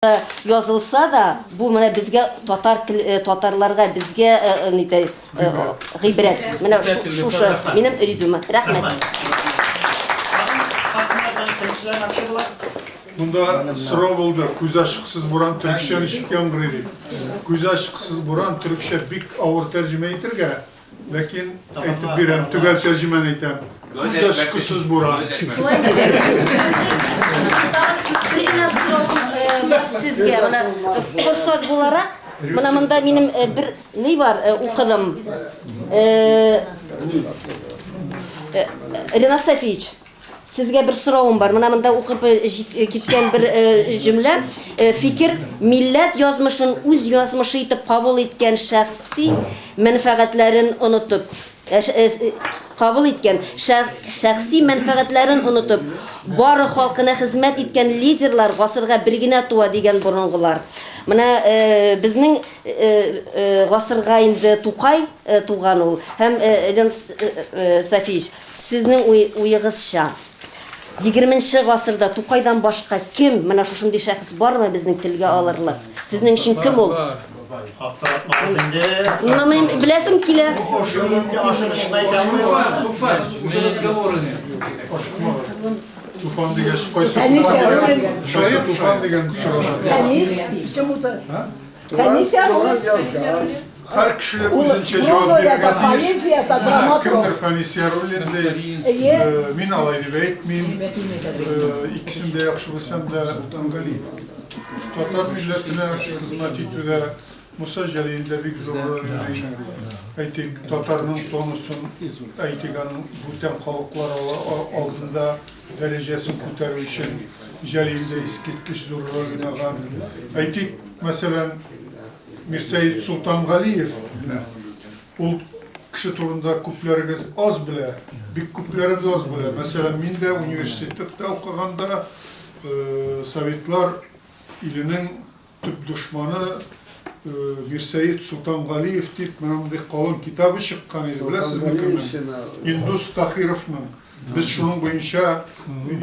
Язылса да, бу менә безгә татар тел, татарларга безгә нитә гыйбрәт. Менә шушы минем резюме. Рәхмәт. Монда сорау булды, күз ачыксыз буран төрекчә ничек яңгырый дип. Күз ачыксыз буран төрекчә бик авыр тәрҗемә итергә. Ләкин әйтеп бирәм, төгәл тәрҗемәне әйтәм. Күз ачкысыз буран. Бер генә соравым бар сезгә. Менә форсат буларак, менә монда минем бер ни бар, укыдым. Ренат Сафиевич, Сезгә бер соравым бар. Менә монда укып киткән бер җөмлә, фикер, милләт язмышын үз язмышы итеп кабул иткән шәхси мәнфәгатьләрен онытып, кабул иткән шәхси мәнфәгатьләрен онытып, бары халкына хезмәт иткән лидерлар гасырга бер генә туа дигән борынгылар. Менә безнең гасырга инде Тукай туган ул. Һәм Ренат Сафиевич, Сезнең уегызча, егерменче гасырда Тукайдан башка кем, менә шушындый шәхес бармы безнең телгә алырлык? Сезнең өчен кем ул? Аптыратмагыз инде. Менә мин беләсем килә. Туфан, уже разговора нет. Туфан дигәч, кайсы Туфан дигән? Кайсы Туфан дигән сорау. Фәнис, почему-то. Фәнис Яруллин. Һәр кеше үзенчә җавап бирергә тиеш. Менә кемдер Фәнис Яруллин ди. Мин алай дип әйтмим. Икесен дә яхшы белсәм дә, татар милләтенә хезмәт итүдә Муса Җәлил дә бик зур роль уйный. Әйтик, татарның тонусын, әйтик, аның бүтән халыклар алдында дәрәҗәсен күтәрү өчен Җәлил дә искиткеч зур роль уйнаган. Әйтик, мәсәлән, Мирсәет Солтангалиев, ул кеше турында күпләрегез аз белә, бик күпләребез аз белә. Мәсәлән, мин дә университетта укыганда Советлар иленең Төп дошманы Мирсәет Солтангалиев дип менә мондый калын китабы чыккан иде, беләсезме кемнең? Индус Таһировның. Без шуның буенча,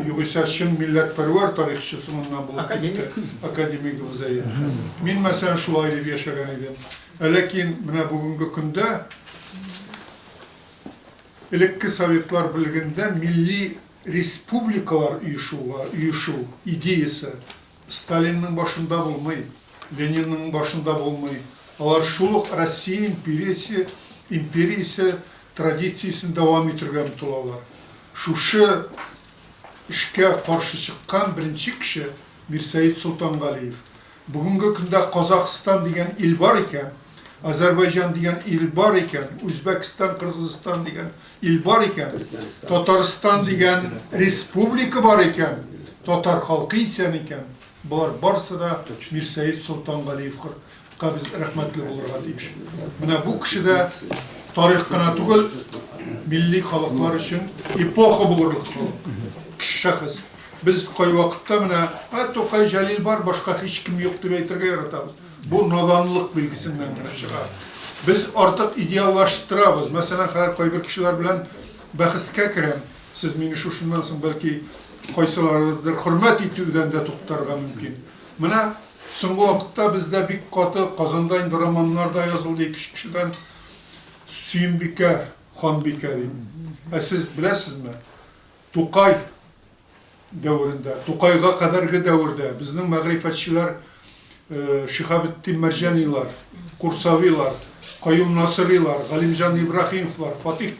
югыйсә, чын милләтпәрвәр тарихчы соңыннан булып китте, академигыбыз әйе. Мин, мәсәлән, шулай дип яшәгән идем. Ә ләкин менә бүгенге көндә элекке Советлар Берлегендә милли республикалар оешуга, оешу идеясе Сталинның башында булмый, Ленинның башында булмый. Алар шул ук Россия империясе, империясе традициясен дәвам итергә омтылалар. Шушы эшкә каршы чыккан беренче кеше Мирсәет Солтангалиев. Бүгенге көндә Казахстан дигән ил бар икән, Азәрбайҗан дигән ил бар икән, Үзбәкстан, Кыргызстан дигән ил бар икән, Татарстан дигән республика бар икән, татар халкы исән икән, болар барысы да Мирсәет Солтангалиевка без рәхмәтле булырга тиеш. Менә бу кеше дә тарих кына түгел, милли халыклар өчен эпоха булырлык халык, шәхес. Без кайвакытта менә, ә Тукай, Җәлил бар, башка һичкем юк дип әйтергә яратабыз. Бу наданлык билгесеннән генә чыга. Без артык идеаллаштырабыз. Мәсәлән, хәзер кайбер кешеләр белән бәхәскә керәм. Сез мине шушыннан соң бәлки кайсыларыдыр хөрмәт итүдән дә туктарга мөмкин. Менә соңгы вакытта бездә бик каты Казанда инде романнар да язылды ике-өч кешедән. Сөембикә, ханбикә дип. Ә сез беләсезме? Тукай дәверендә, Тукайга кадәрге дәвердә безнең мәгърифәтчеләр Шиһабетдин Мәрҗанилар, Курсавилар, Каюм Насыйрилар, Галимҗан Ибраһимовлар, Фатих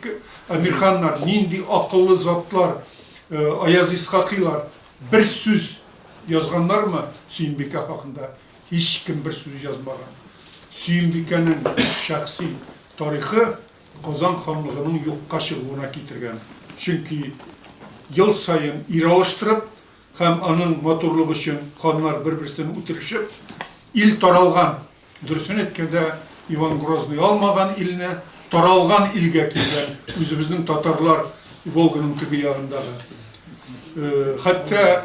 Әмирханнар, нинди акыллы затлар, Аяз Исхакыйлар бер сүз язганнармы Сөембикә хакында? Һичкем бер сүз язмаган. Сөембикәнең шәхси тарихы Казан ханлыгының юкка чыгуына китергән, чөнки ел саен ир алыштырып һәм аның матурлыгы өчен ханнар бер-берсен үтерешеп, ил таралган. Дөресен әйткәндә, Иван Грозный алмаган илне, таралган илгә килгән үзебезнең татарлар Волганың теге ягындагы. Хәтта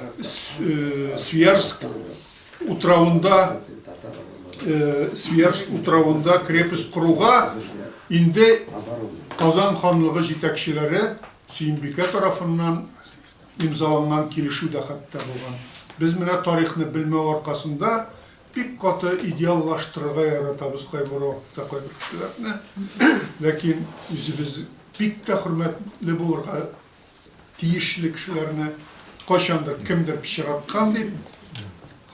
Свияжск утравында Свияжск утравында крепость коруга инде Казан ханлыгы җитәкчеләре Сөембикә тарафыннан имзаланган килешү дә хәтта булган. Без менә тарихны белмәү аркасында бик каты идеаллаштырырга яратабыз кайбер вакытта кайбер кешеләрне. Ләкин үзебез бик тә хөрмәтле булырга тиешле кешеләрне кайчандыр кемдер пычраткан дип,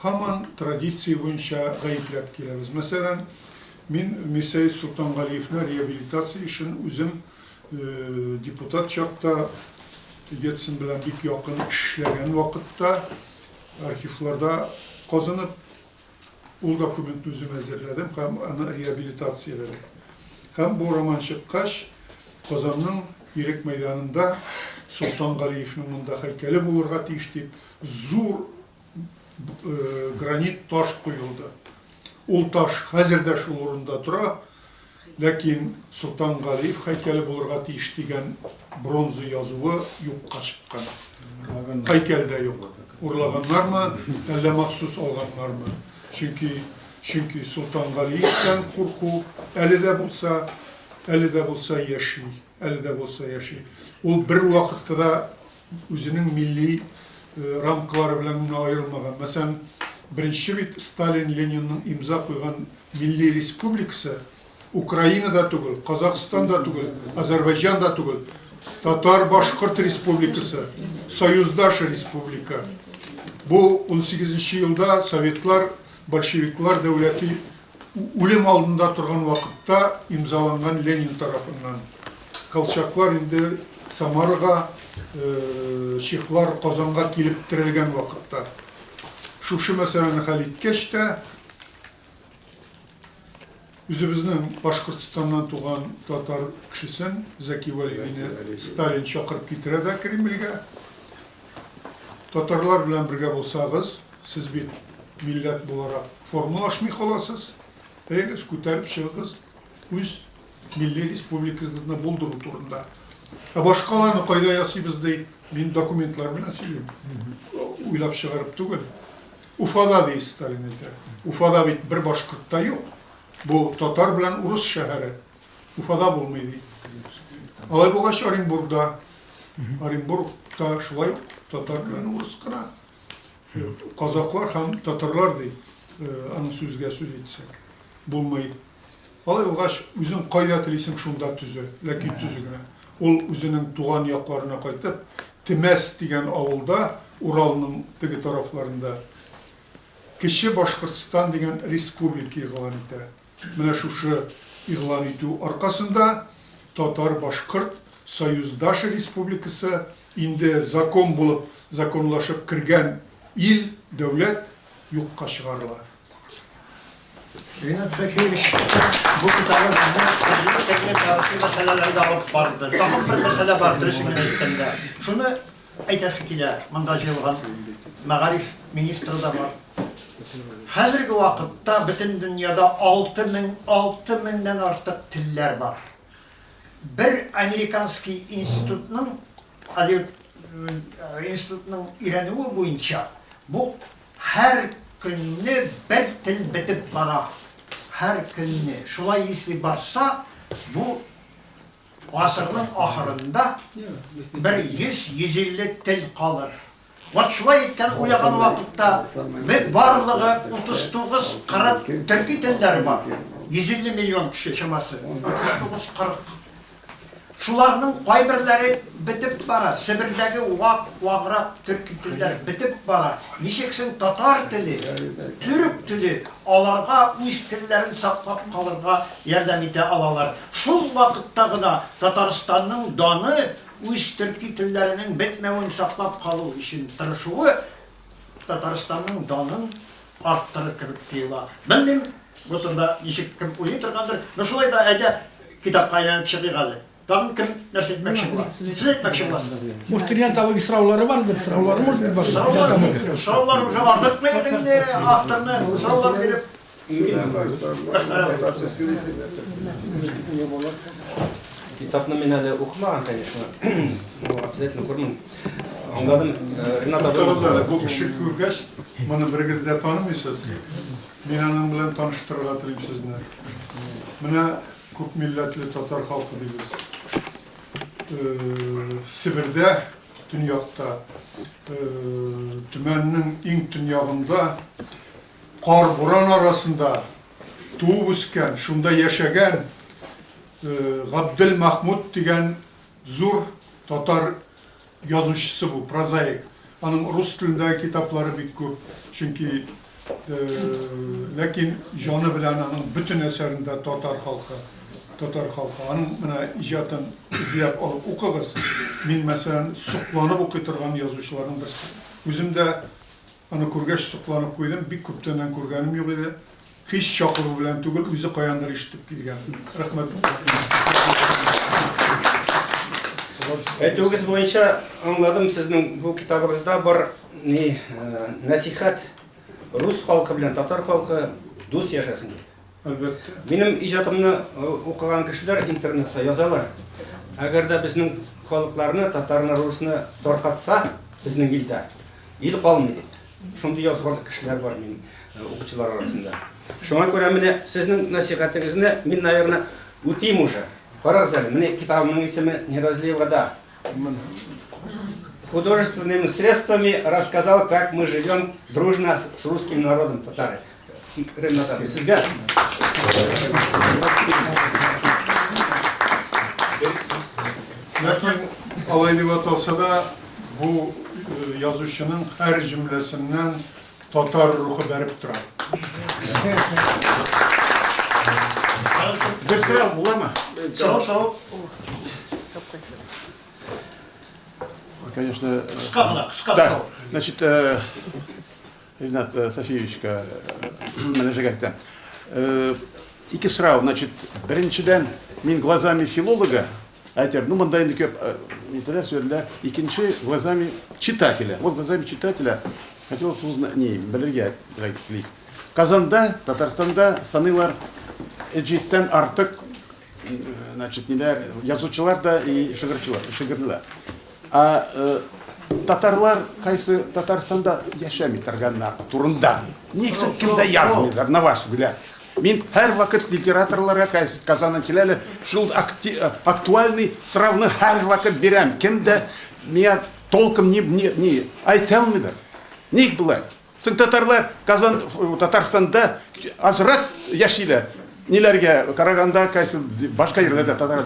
һаман традиция буенча гаепләп киләбез. Мәсәлән, мин Мирсәет Солтангалиевны реабилитация эшен үзем депутат чакта, Ельцин белән бик якын эшләгән вакытта архивларда казынып, Ул документны үзем әзерләдем һәм аны реабилитацияләдек. Һәм бу роман чыккач, Казанның Ирек мәйданында Солтангалиевның монда һәйкәле булырга тиеш дип, зур гранит таш куелды. Ул таш хәзер дә шул урында тора, ләкин Солтангалиев һәйкәле булырга тиеш дигән бронза язуы юкка чыккан. Һәйкәл дә юк. Урлаганнармы, әллә махсус алганнармы? Чөнки, чөнки Солтангалиевтән курку әле дә булса, әле дә булса яши, әле дә булса яши. Ул бервакытта да үзенең милли рамкалары белән генә аерылмаган. Мәсәлән, беренче бит Сталин, Ленинның имза куйган милли республикасы Украина да түгел, Казахстан да түгел, Азәрбайҗан да түгел. Татар-Башкорт республикасы, союздаш республика. Бу 18 елда советлар, большевиклар дәүләте үлем алдында торган вакытта имзаланган Ленин тарафыннан. Колчаклар инде Самарага, чехлар Казанга килеп терәлгән вакытта. Шушы мәсьәләне хәл иткәч тә, үзебезнең Башкортстаннан туган татар кешесен, Зәки Вәлидине Сталин чакырып китерә дә Кремльгә. Татарлар белән бергә булсагыз, сез бит милләт буларак формалашмый каласыз. Әйдәгез, күтәреп чыгыгыз үз милли республикагызны булдыру турында. Ә башкаларны кайда ясыйбыз ди, мин документлар белән сөйлим. Уйлап чыгарып түгел. Уфада, ди Сталин әйтә. Уфада бит бер башкорт та юк. Бу татар белән урыс шәһәре. Уфада булмый, ди. Алай булгач, Оренбургда. Оренбургта шулай ук татар белән урыс кына. Казаклар һәм татарлар, ди, аның сүзгә сүз итсәк. Булмый. Алай булгач, үзең кайда телисең, шунда төзе, ләкин төзе генә. Ул үзенең туган якларына кайтып, Темәс дигән авылда, Уралның теге тарафларында, Кече Башкортстан дигән республика игълан итә. Менә шушы игълан итү аркасында Татар-Башкорт союздаш республикасы инде закон булып, законлашып кергән ил, дәүләт юкка чыгарыла. Ринат Сафиевич, бу китабы безне төрле төрле тарихи мәсьәләләргә алып барды. Тагын бер мәсьәлә бар, дөресен генә әйткәндә. Шуны әйтәсе килә, монда җыелган мәгариф министры да бар. Хәзерге вакытта бөтен дөньяда 6000, 6000 нән артык телләр бар. Бер американский институтның, институтның өйрәнүе буенча, бу Һәр көнне бер тел бетеп бара. Һәр көнне. Шулай если барса, бу гасырның ахырында бер 100-150 тел калыр. Вот шулай иткән уйлаган вакытта барлыгы 39-40 төрки телләре бар. 150 миллион кеше чамасы. 39-40. Шуларның кайберләре бетеп бара, Себердәге вак, ваграк төрки телләр бетеп бара. Ничек соң татар теле, төрек теле аларга үз телләрен саклап калырга ярдәм итә алалар? Шул вакытта гына Татарстанның даны үз төрки телләренең бетмәвен саклап калу өчен тырышуы Татарстанның данын арттырыр кебек тоела. Белмим, бу турыда ничек кем уйлый торгандыр, но шулай да әйдә китапка әйләнеп чыгыйк әле. Тагын кем нәрсә әйтмәкче була? Сез әйтмәкче буласыз. Может, Ринат абый сораулары бардыр, сораулары может быть бар. Сораулар, сораулар уже ардыртмыйк инде авторны, сораулар биреп. Китапны мин әле укымаган, конечно. Но обязательно укырмын. Аңладым, Ринат абый. Туктагыз әле, бу кеше күргәч, моны берегез дә танымыйсыз. Мин аның белән таныштырырга телим сезне. Менә күп милләтле татар халкы дибез. Себердә. төньякта, Төмәннең иң төньягында, кар-буран арасында туып үскән, шунда яшәгән Габделмахмуд дигән зур татар язучысы бу, прозаик. Аның рус телендәге китаплары бик күп, чөнки ләкин җаны белән аның бөтен әсәрендә татар халкы, татар халкы. Аның менә иҗатын эзләп алып укыгыз. Мин, мәсәлән, сокланып укый торган язучыларның берсе. Үзем дә Аны күргәч сокланып куйдым, бик күптәннән күргәнем юк иде. Һич чакыру белән түгел, үзе каяндыр ишетеп килгән. Рәхмәт. Әйтүегез буенча аңладым, сезнең бу китабыгызда бар ни нәсихәт рус халкы белән татар халкы дус яшәсен дип. Әлбәттә. Минем иҗатымны укыган кешеләр интернетта язалар. Әгәр дә безнең халыкларны, татарны, русны таркатса, безнең илдә, ил калмый дип. Шундый язган кешеләр бар минем укучылар арасында. Шуңа күрә менә сезнең нәсихәтегезне мин, наверное, үтим уже. Карагыз әле, менә китабымның исеме Не разлей вода. Художественными средствами рассказал, как мы живем дружно с русским народом, татары. Сезгә. Ләкин алай дип аталса да, бу язучының һәр җөмләсеннән татар рухы бәреп тора. Бер сорау буламы? Сорау, сорау. Конечно. Кыска гына, кыска Да. сорау. Значит, Ринат Сафиевичка мөрәҗәгать итәм. Ике сорау, значит, беренчедән, мин глазами филолога әйтәм, ну, монда инде күп нитәләр сөйләделәр. Икенче, глазами читателя. Вот глазами читателя хотел узнать, не, белергә телик. Казанда, Татарстанда саныйлар 300-тән артык, значит, ниләр, язучылар да и шигырьчеләр, шигырьләр. Ә татарлар кайсы Татарстанда яшәми торганнар турында ник соң кем дә язмыйлар, на ваш взгляд? Мин һәрвакыт литераторларга кайсы Казаннан киләләр, шул актуальный сорауны һәрвакыт бирәм. Кем дә миңа толком не, не, не әйтә алмыйлар. Ник болай? Соң татарлар Казан, Татарстанда азрак яшиләр. Ниләргә караганда, кайсы башка җирләрдә татарлар.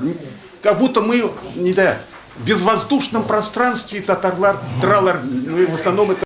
Как будто мы нидә безвоздушном пространстве татарлар торалар. Ну, в основном это